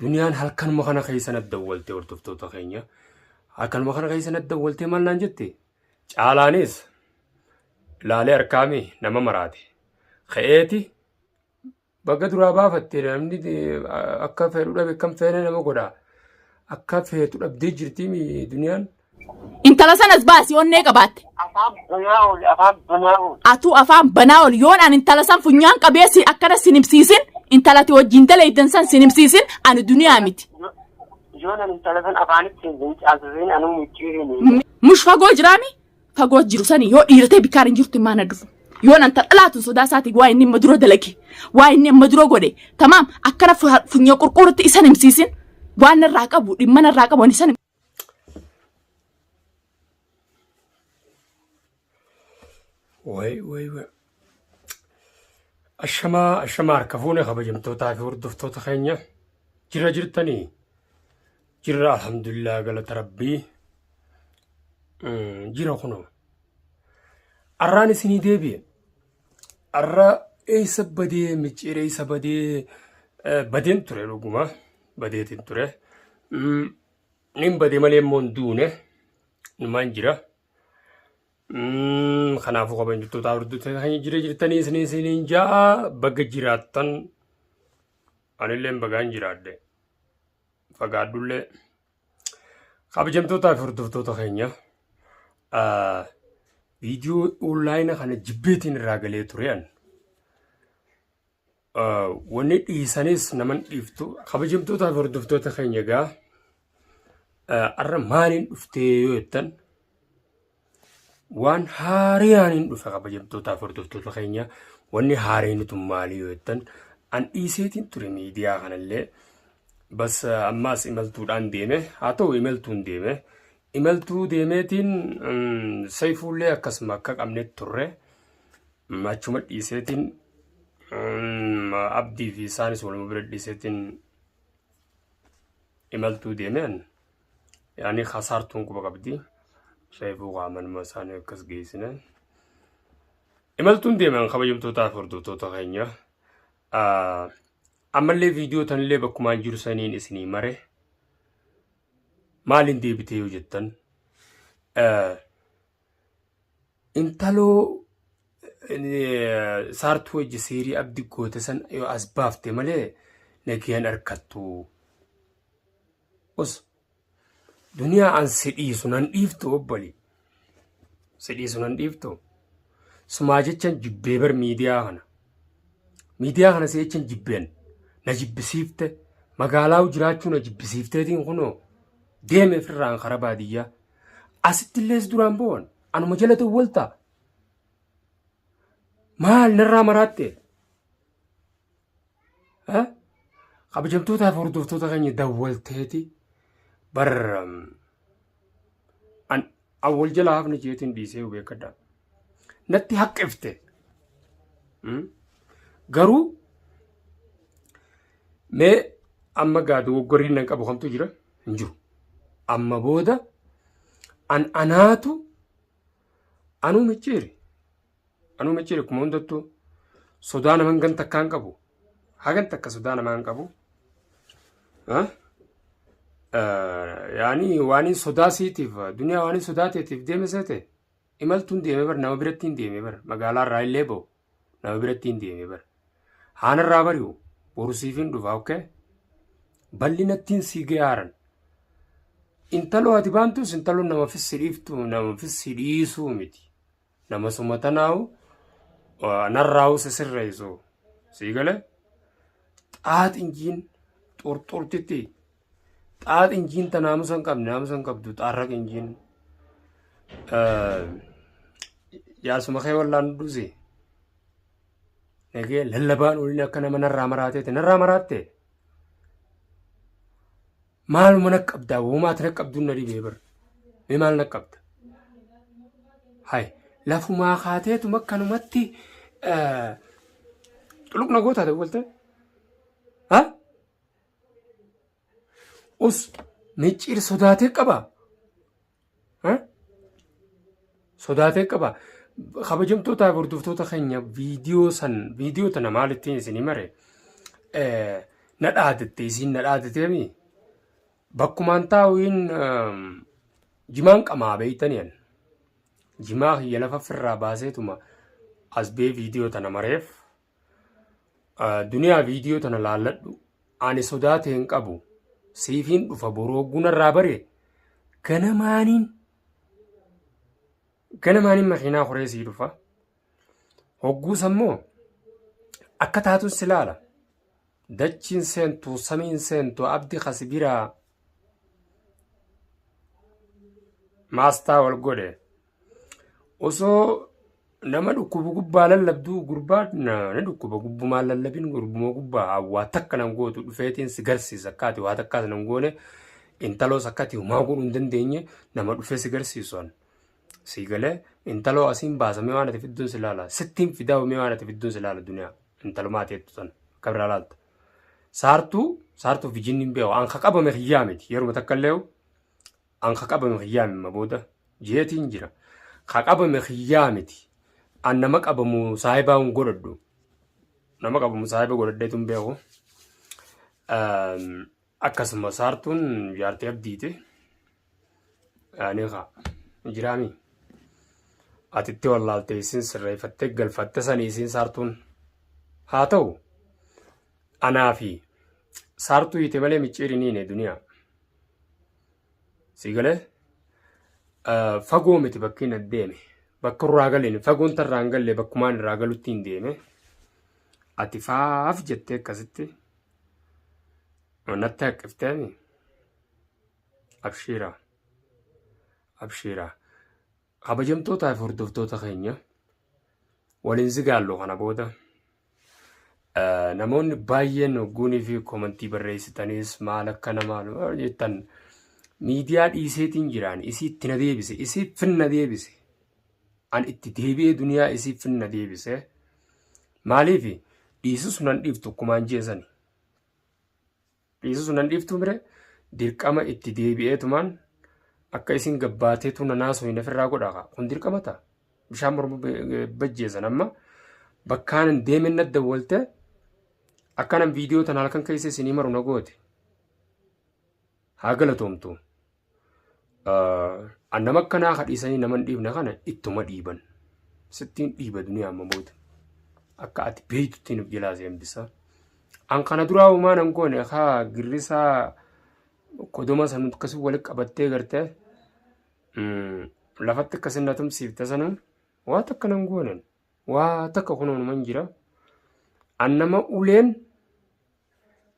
Duniyaan halkanuma kana keessa na dawwalte hordoftoota keenya. Halkanuma kana keessa na dawwaltee maal naan jette? Caalaanis laalee harkaami nama maraate. Ka'eeti baga duraa baafatte namni akka fedhu dhabe akkam feene nama godha. Akka feetu dhabdee jirti duniyaan. Intala sanas baasi onnee qabaatte. Afaan banaa ooli, afaan banaa ooli. Atuu afaan banaa ol yoon ani intala san funyaan qabee si akkana sin himsiisin intalati wajjin daleeydan san sin himsiisin ani duniyaa miti. Yoon ani intala san afaanitti hin caalsisiin anuu micciirini. Mush fagoo jiraami fagoo jiru sani yoo dhiiratee bikkaan hin jirtu immaa na dhufu. Yoon anta dhalaatun sodaa isaati waa inni amma dura dalage waa inni amma dura godhe tamaam akkana funyoo qurqurutti isan himsiisin waan narraa qabu dhimma narraa qabu ani isan Way way way. Ashamaa ashamaa harka fuune kabajamtootaa fi hordoftoota keenya jira jirtanii jirra alhamdulillah galata rabbii jira kunoo arraan isinii deebi'e arra eessa badee micciir eessa badee badeen ture dhuguma badeetiin ture Nin bade malee immoo hin duune. Numaan jira. Kanaafuu kabajamtoota hordoftoota keenya jira jirtanii isin isiniin ja'a baga jiraattan anillee bagaan jiraadhe fagaadhullee kabajamtootaa fi hordoftoota keenya viidiyoo onlaayina kana jibbeetiin irraa galee ture an. Wanni dhiisanis naman dhiiftu kabajamtootaa fi hordoftoota keenya egaa har'a maaliin dhuftee yoo jettan waan haariyaan dhufe kabajamtootaa fi hordoftoota keenya wanni haareen tun maali yoo jettan an dhiiseetiin ture miidiyaa kanallee bas ammaas imaltuudhaan deeme haa ta'u imaltuun deeme imaltuu deemeetiin sayfuullee akkasuma akka qabnetti turre. Achuma dhiiseetiin abdii fi isaanis waluma bira dhiiseetiin imaltuu deemeen yaani kasaartuun quba qabdi. Reefuu qaamanuma isaanii akkas geessine. Imaltuun deeman kabajamtootaa fi hordoftoota keenya. Ammallee viidiyoo tanillee bakkumaan jiru saniin isinii mare. Maaliin deebitee yoo jettan Intaloo saartuu wajji siirii abdi goote san yoo as baafte malee nagayaan arkattu. Os duniyaa an si dhiisu nan dhiiftu obbali. Si dhiisu nan dhiiftu. Sumaa jechan jibbee bar miidiyaa kana. Miidiyaa kana si jechan jibbeen na jibbisiifte magaalaa jiraachuu na jibbisiifteetiin kunoo deeme firraan kara baadiyyaa. Asitti illees duraan bo'oon anuma jala dawwaltaa. Maal narraa maraatte? Kabajamtootaa fi hordoftoota keenya dawwalteeti bar an awwal jala hafni jeetiin dhiisee beekadha. Natti haqqifte. Garuu mee amma gaa dogoggorri nan qabu kamtu jira hin jiru. Amma booda an anaatu anuu micciiri. Anuu micciiri akkuma hundattuu sodaa nama hangan takkaa hin qabu. Hagan takka sodaa namaa hin qabu. Yaani waan sodaa siitiif duniyaa waan sodaa teetiif deeme seete imaltuun deeme bar nama biratti hin deeme bar magaalaa irraa illee ba'u nama biratti hin deeme bar. Haanarraa bari'u boru siif hin dhufa okay? Bal'inattiin sii gahaaran. Intaloo ati baantus intaloo nama fissi dhiiftu nama fissi dhiisuu miti. Nama suma tanaa'u narraa'u si sirreessu. Sii galee xaaxinjiin xurxurtitti xaaxinjiin ta naamusa hin qabne naamusa hin qabdu xaarraq injiin. Jaarsuma kee wallaan dhusi. Nagee lallabaan olin akka nama narraa maraateeti narraa maraatte. Maaluma na qabdaa womaati na qabduun na dhibee bar. Mee maal na qabda? Hay lafumaa kaateetuma akkanumatti xuluq na gootaa dawwalte. Ha? Us micciir sodaatee qaba. Sodaatee qaba. Kabajamtoota hordoftoota keenya viidiyoo san viidiyoo tana maalittiin isinii mare Na dhaadatte isiin na dhaadateemi. Bakkumaan taa'uun jimaan qamaa beeytanii an. Jimaa kiyya lafa firraa baaseetuma as bee viidiyoo tana mareef. Duniyaa viidiyoo tana laalladhu. Ani sodaa ta'e hin qabu. Siifiin dhufa boroo hogguu narraa bare ganamaaniin ganamaaniin makiinaa koree sii dhufa. Hogguus ammoo akka taatun si laala. Dachiin seentu samiin seentu abdi kasi biraa maastaa wal godhe. Osoo nama dhukkubu gubbaa lallabduu gurbaa na dhukkuba gubbumaan lallabin gurbuma gubbaa waa takka nan gootu dhufeetiin si garsiisa akka ati waa takkaas nan goone intaloos akka ati homaa godhuu hin dandeenye nama dhufee si garsiisu an. Sii galee intaloo asiin baasa mee waan ati fidduun si laala sittiin fidaa mee waan ati fidduun si laala duniyaa intalumaa ati jettu sana akka biraa laalta. Saartuu saartuu fi jinni hin beeku an ka qabame kiyyaa miti yeruma takka illee an ka qabame kiyyaa miti booda jeetiin jira ka qabame kiyyaa miti an nama qabamu saahibaa hin godhadhu nama qabamu saahiba godhadheetu hin beeku. Akkasuma saartuun jaartii abdiiti. Ani kaa jiraami. Ati itti wallaalte isin sirreeffattee galfatte sanii isin saartuun. Haa ta'u anaa fi saartuu hiite malee micciiri ni hine duniyaa. Si galee fagoo miti bakki hin deeme. Bakka irraa galeen fagoon tarraa hin galle bakkumaan irraa galutti hin deeme. Ati faaf jettee akkasitti natti haqqifteemi. Abshiira. Abshiira. Kabajamtootaa fi hordoftoota keenya waliin zigaallu kana booda namoonni baay'een hogguunii fi komantii barreessitanis maal akka namaa jettan miidiyaa dhiiseetiin jiraan isii itti na deebise isii finna deebise an itti deebi'ee duniyaa isii finna deebise maaliif dhiisus nan dhiiftu akkumaan jeesani Dhiisu nan dhiiftuu mire dirqama itti deebi'eetumaan akka isin gabbaateetu na naasoo hin ofirraa godha kaa. Kun dirqama ta'a. Bishaan morma bajjeessan amma bakkaan hin deemen na dawwalte akkanan viidiyoo tana halkan keessa isinii maru na goote. Haa galatoomtu. An nama akkanaa ka dhiisanii nama hin dhiibne kana ittuma dhiiban. Sittiin dhiiba duniyaa amma booda. Akka ati beeytuttiin of jalaa si hambisa. An kana duraa homaa nan goone kaa girrisaa kodoma sanu akkasii walitti qabattee gartee lafatti akkasii na tumsiifte sanu waa takka nan goonen. Waa takka kunoo numan jira. An nama uleen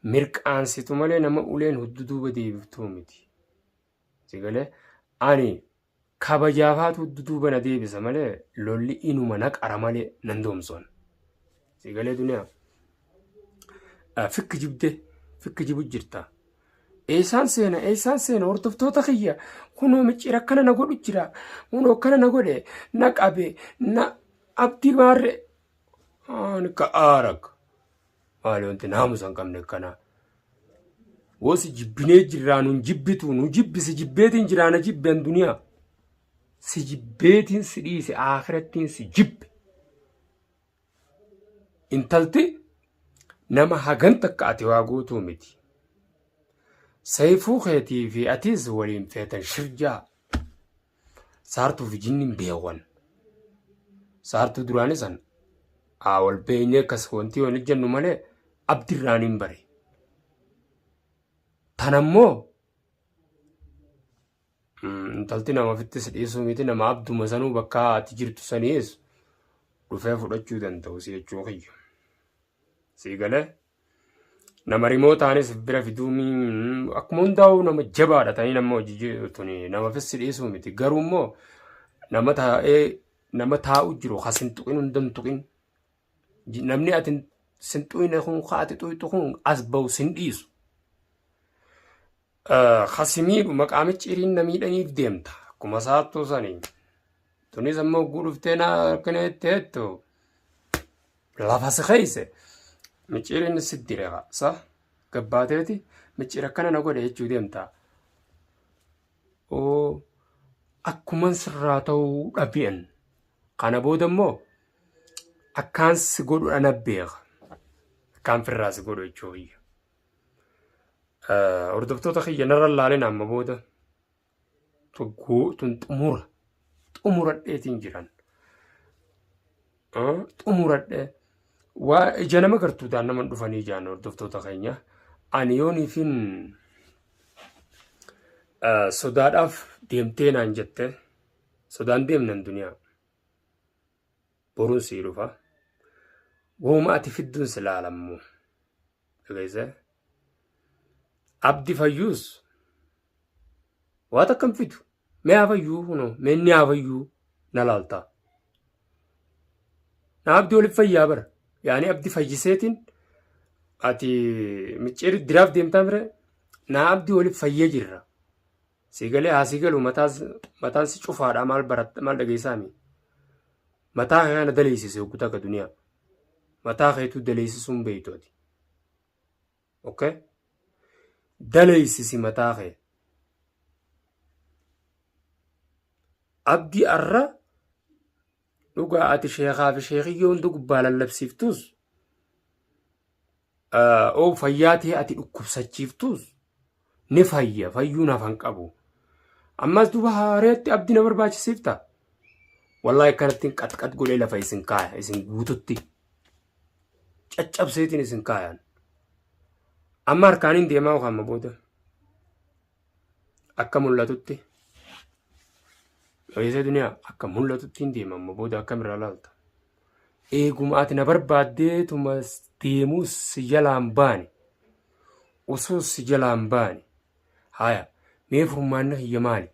mirqaansitu malee nama uleen huddu duuba deebiftuu miti. Si galee ani kabajaafaatu huddu duuba na deebisa malee lolli inuma na qara malee nan doomsoon. Si galee duniyaa. Fikki jibde fikki jibu jirta. Eessaan seena eessaan seena hordoftoota kiyya kunoo micciir akkana na godhu jira kunoo akkana na godhe na qabe na abdii maarree. Ani ka aarak. Maali wanti naamusa hin qabne akkanaa. Woo si jibbinee jirraa nun jibbitu nu jibbi si jibbeetiin jiraa na jibbe an duniyaa. Si jibbeetiin si dhiise aakirattiin si jibbe. Intalti nama hagan takka ati waa gootuu miti. Sayfuu keetii fi atis waliin feetan shirjaa. Saartuu fi jinniin beekan. Saartuu duraanii san haa wal beeynee akkas wanti wal jennu malee abdirraan hin bare. Tanammoo intalti nama ofitti si dhiisuu miti nama abduma sanuu bakka ati jirtu saniis dhufee fudhachuu danda'u si jechuu kiyya. Sii galee nama rimootaanis bira fiduu akkuma hundaa'u nama jabaadha ta'anii nama hojii tuni nama fissi dhiisuu miti garuu immoo nama taa'ee nama taa'u jiru ka sin tuqin hunda hin tuqin namni ati sin tuqine kun ka ati tuqxu kun as ba'u sin dhiisu. Ka si miidhu maqaa micciiriin na miidhaniif deemta akkuma saattuu sanii. Tunis ammoo hogguu dhuftee na akkana jetteettu lafa si keeyse micciiriin si dire sa gabbaateeti micciir akkana na godhe jechuu deemta. Oo akkuman sirraa ta'uu dhabi'an kana booda immoo akkaan si godhu ana beeka akkaan firraa si godhu jechuu kiyya. Hordoftoota kiyya narra laalin amma booda tun xumura xumuradheetiin jiran. Xumuradhee waa ija nama gartuudhaan nama dhufanii jaan hordoftoota keenya. Ani yooniifin sodaadhaaf deemtee naan jette sodaan deemnan duniyaa. Boruun sii dhufa. Wooma ati fidduun si laalammoo. Dhageessee? Abdi fayyuus waa takka hin fidu. Mee haa fayyuu kunoo mee inni haa fayyuu na laalta. Na abdi waliif fayyaa bara. Yaani abdi fayyiseetiin ati micciirri diraaf deemtaa mire na abdi waliif fayyee jirra. Sii galee haa sii galu mataan si cufaadha maal baratta maal dhageessaami. Mataa kee kana daleessise hogguu takka duniyaa. Mataa keetuu daleessisuun beektu ati. Okay? Daleessisi mataa kee. Abdii arra dhugaa ati sheekaa fi sheekiyyoo hunda gubbaa lallabsiiftus oo fayyaa ta'e ati dhukkubsachiiftus ni fayya fayyuun hafan qabu. Ammas duuba haareetti abdii na barbaachisiifta. Wallaahi akkanattiin qaxqax godhee lafa isin kaaya isin guututti. Caccabseetiin isin kaayan. Amma harkaaniin deemaa yookaan amma booda. Akka mul'atutti. Dhageessee duniyaa akka mul'atutti hin deema amma booda akkamirraa laalta. Eeguma ati na barbaaddeetuma deemuus si jalaan baane. Osoo si jalaan baane. Haya mee furmaanni kiyya maali?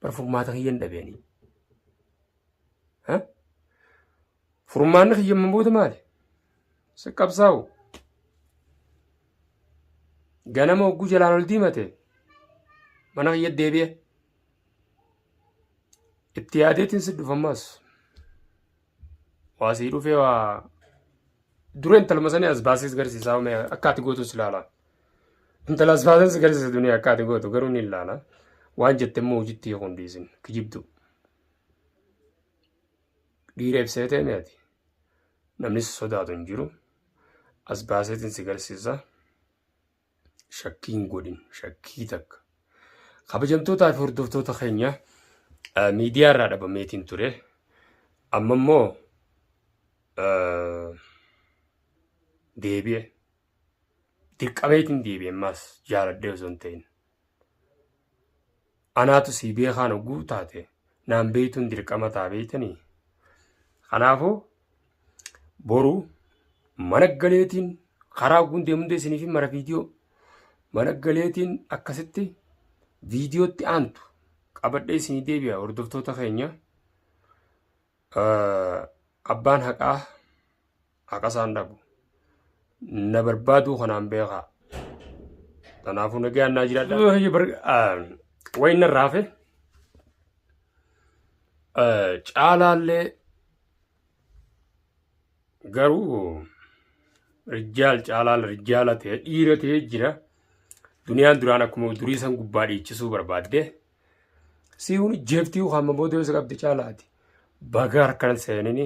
Bar furmaata kiyya hin dhabeeni. Furmaanni kiyya amma booda maali? Si qabsaa'u. Ganama hogguu jalaan ol diimate mana kiyya deebi'e. Itti yaadeetiin si dhufa ammas. Waa sii dhufee waa dura intaluma sanii as baasee si garsiisaa mee akka ati gootu si ilaala. Intala as baasee si garsiisa duniyaa akka ati gootu garuu ni ilaala. Waan jette immoo hojiitti hiikuu hin dhiisin kijibdu. Dhiira ibsee ta'e ati. Namni si sodaatu hin jiru. As baaseetiin si garsiisa. Shakkii hin godhin shakkii takka. Kabajamtootaa fi hordoftoota keenya miidiyaa irraa dhabameetiin ture. Amma immoo deebi'e. Dirqameetiin deebi'e ammaas jaaladhee osoo hin ta'in. Anaatu sii beekaan hogguu taate naan beeytuun dirqama ta'a beeytanii. Kanaafuu boru mana galeetiin karaa hogguun deemu hunda isiniif mara viidiyoo mana galeetiin akkasitti viidiyootti aantu qabadhee isinii deebi'a hordoftoota keenya. Abbaan haqaa haqa isaan dhabu. Na barbaaduu kanaan beekaa. Kanaafuu nagaan naa jiraadha. Wayin narraa hafe caalaallee garuu rijjaal caalaal rijjaala ta'e dhiira ta'ee jira. Duniyaan duraan akkuma durii san gubbaa dhiichisuu barbaadde. Si'uun jeeftii hamma booda yoo isa qabde caalaati. Baga harkaan seenini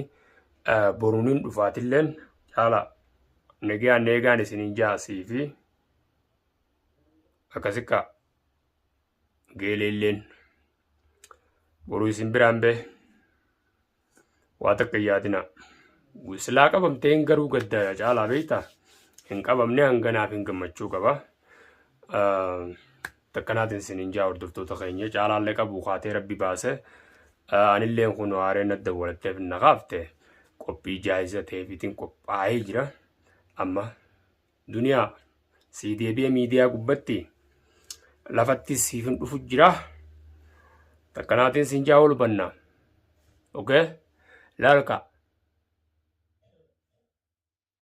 boruuniin dhufaatilleen caalaa nagaan eegaan isiniin jaasii fi akkasi kaa geeleelleen boruu isin biraan bee waa takka hin yaadina. Silaa qabamteen garuu gadda caalaa beektaa hin qabamne hanganaaf hin gammachuu qaba. Takkanaatiin isiniin jaa hordoftoota keenya caalaallee qabu kaatee rabbi baase. Anilleen kun haareen adda walatteef na kaafte qophii jaayiza ta'eefiitiin qophaa'ee jira. Amma duniyaa sii deebi'ee miidiyaa gubbatti lafatti siif hin dhufu jira. Takkanaatiin siin jaa ol banna. Okay? Laalka.